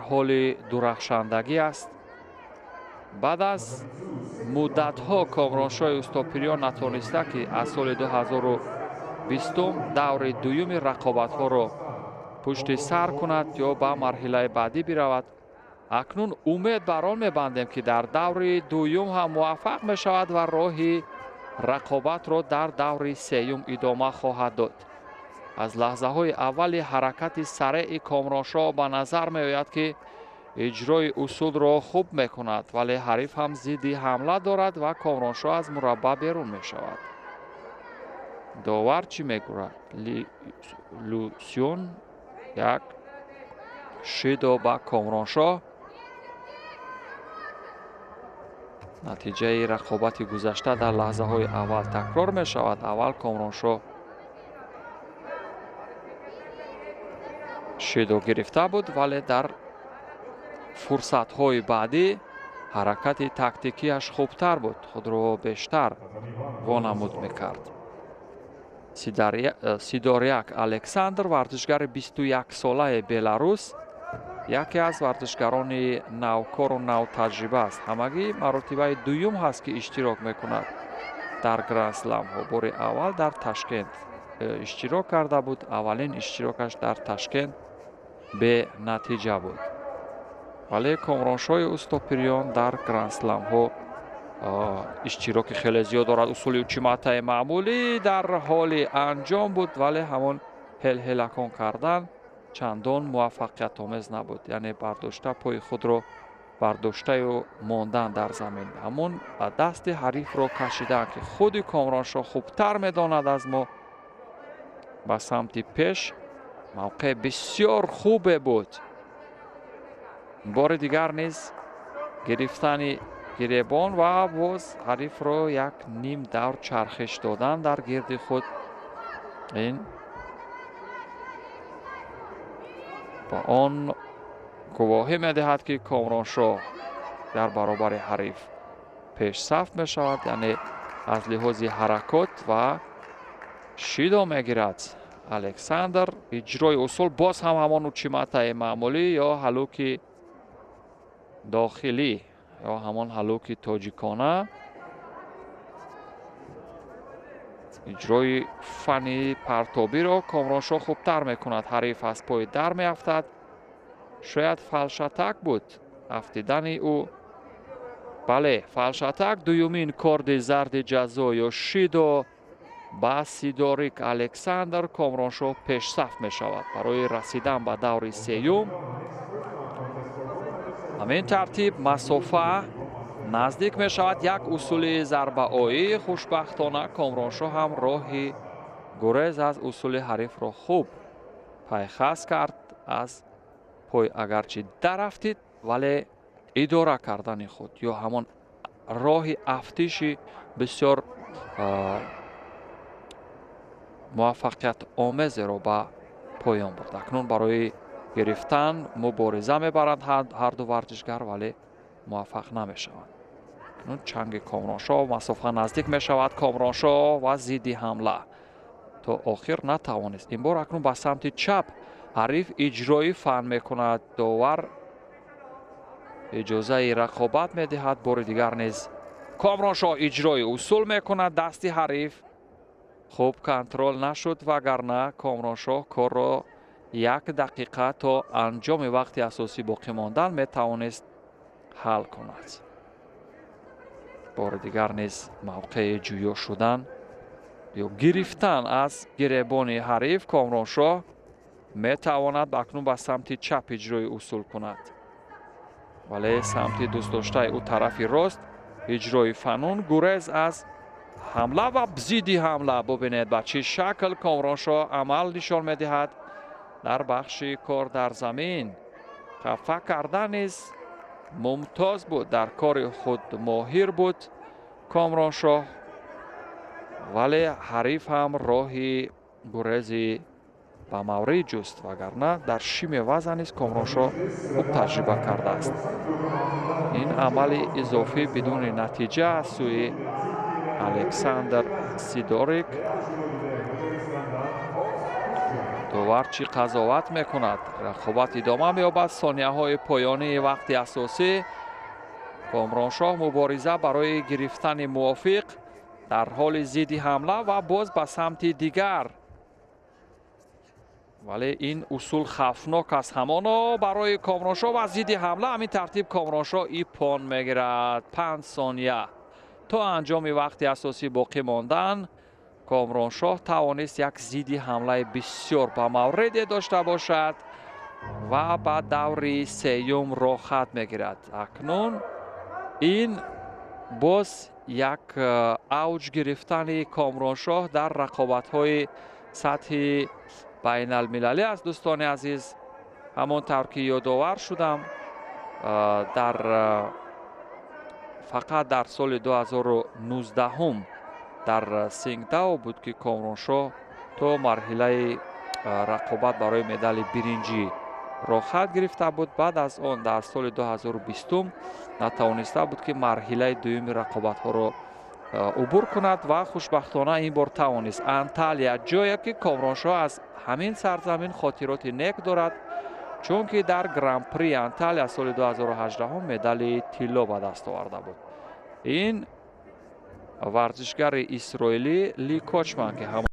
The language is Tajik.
Ҳоли дурахшандагӣ аст. Баъд аз муддатҳо Комроншоҳи Устопириён натониста, ки аз соли 2020 даври дуюми рақобатҳоро пушти сар кунад ё ба марҳилаи баъдӣ биравад. Акнун умед бар он мебандем, ки дар даври дуюм ҳам муваффақ мешавад ва роҳи рақобатро дар даври сеюм идома хоҳад дод. Аз лаҳзаҳои аввали ҳаракати сареъи Комроншоҳ ба назар меояд, ки иҷрои усулро хуб мекунад, вале ҳариф ҳам зидди ҳамла дорад ва Комроншоҳ аз мураббаъ берун мешавад. Довар чӣ мегӯяд? Лусюн як шидо ба Комроншоҳ. Натиҷаи рақобати гузашта дар лаҳзаҳои аввал такрор мешавад. Аввал Комроншоҳ шидо гирифта буд, вале дар фурсатҳои баъдӣ ҳаракати тактикияш хубтар буд, худро бештар вонамуд мекард. Сидоряк Александр, варзишгари 21-солаи Беларус, яке аз варзишгарони навкору навтаҷриба аст. Ҳамагӣ маротибаи дуюм ҳаст, ки иштирок мекунад дар гранд-сламҳо. Бори аввал дар Ташкент иштирок карда буд. Аввалин иштирокаш дар Ташкент бенатиҷа буд. Вале Комроншоҳи Устопириён дар гранд-сламҳо иштироки хеле зиёд дорад. Усули учиматаи маъмулӣ дар ҳоли анҷом буд, вале ҳамон ҳелҳелакон кардан чандон муваффақиятомез набуд. Яъне бардошта пои худро бардоштаю мондан дар замин, ҳамон ба дасти ҳарифро кашидан, ки худи Комроншоҳ хубтар медонад аз мо. Ба самти пеш мавқеъ бисёр хубе буд. Бори дигар низ гирифтани гиребон ва боз ҳарифро як ним давр чархиш додан дар гирди худ. Ин ба он гувоҳӣ медиҳад, ки Комроншоҳ дар баробари ҳариф пешсаф мешавад, яъне аз лиҳози ҳаракот ва шидо мегирад. Александр иҷрои усул, боз ҳам ҳамон учиматаи маъмулӣ ё ҳалуки дохилӣ ё ҳамон ҳалуки тоҷикона, иҷрои фани партобиро Комроншоҳ хубтар мекунад. Ҳариф аз пой дар меафтад. Шояд фалшатак буд афтидани ӯ. Бале, фалшатак. Дуюмин корди зарди ҷазо ё шидо ба Сидорик Александр. Комроншоҳ пешсаф мешавад барои расидан ба даври сеюм. Ҳамин тартиб масофа наздик мешавад. Як усули зарбаоӣ, хушбахтона Комроншоҳ ҳам роҳи гурез аз усули ҳарифро хуб пайхас кард. Аз пой агарчи дарафтид, вале идора кардани худ ё ҳамон роҳи афтиши бисёр муваффақиятомезеро ба поён бурд. Акнун барои гирифтан мубориза мебаранд ҳарду варзишгар, вале муваффақ намешаванд. Акнун чанги Комроншоҳ, масофа наздик мешавад. Комроншоҳ ва зидди ҳамла то охир натавонист. Ин бор акнун ба самти чап ҳариф иҷрои фан мекунад. Довар иҷозаи рақобат медиҳад. Бори дигар низ Комроншоҳ иҷрои усул мекунад. Дасти ҳариф хуб контрол нашуд, вагарна Комроншоҳ корро як дақиқа то анҷоми вақти асосӣ боқӣ мондан метавонист ҳал кунад. Бори дигар низ мавқеи ҷӯё шудан ё гирифтан аз гиребони ҳариф. Комроншоҳ метавонад акнун ба самти чап иҷрои усул кунад, вале самти дӯстдоштаи ӯ тарафи рост иҷрои фанун, гурез аз ҳамла ва зидди ҳамла. Бубинед, ба чӣ шакл Комроншоҳ амал нишон медиҳад дар бахши кор дар замин. Хафа кардан низ мумтоз буд, дар кори худ моҳир буд Комроншоҳ, вале ҳариф ҳам роҳи гурези ба маврид ҷуст, вагарна дар шими вазн низ Комроншоҳ хуб таҷриба кардааст. Ин амали изофӣ бидуни натиҷа аз сӯи Александр Сидорик. Довар чӣ қазоват мекунад? Рақобат идома меёбад. Сонияҳои поёнии вақти асосӣ. Комроншоҳ мубориза барои гирифтани мувофиқ дар ҳоли зидди ҳамла ва боз ба самти дигар, вале ин усул хавфнок аст ҳамоно барои Комроншоҳ ва зидди ҳамла. Ҳамин тартиб Комроншоҳ иппон мегирад. 5 сония то анҷоми вақти асосӣ боқӣ мондан. Комроншоҳ тавонист як зидди ҳамлаи бисёр ба мавриде дошта бошад ва ба даври сеюм роҳхат мегирад. Акнун ин боз як авҷ гирифтани Комроншоҳ дар рақобатҳои сатҳи байналмилалӣ аст. Дӯстони азиз, ҳамон тавр ки ёдовар шудам, дар фақат дар соли 2019 дар Сингдао буд, ки Комроншоҳ то марҳилаи рақобат барои медали биринҷӣ роҳхат гирифта буд. Баъд аз он дар соли 2020 натавониста буд, ки марҳилаи дуюми рақобатҳоро убур кунад ва хушбахтона ин бор тавонист. Анталия, ҷое ки Комроншоҳ аз ҳамин сарзамин хотироти нек дорад, чунки дар Гран-при Анталия соли 2018 медали тилло ба даст оварда буд. Ин варзишгари исроилӣ Ли Кочман, ки ҳам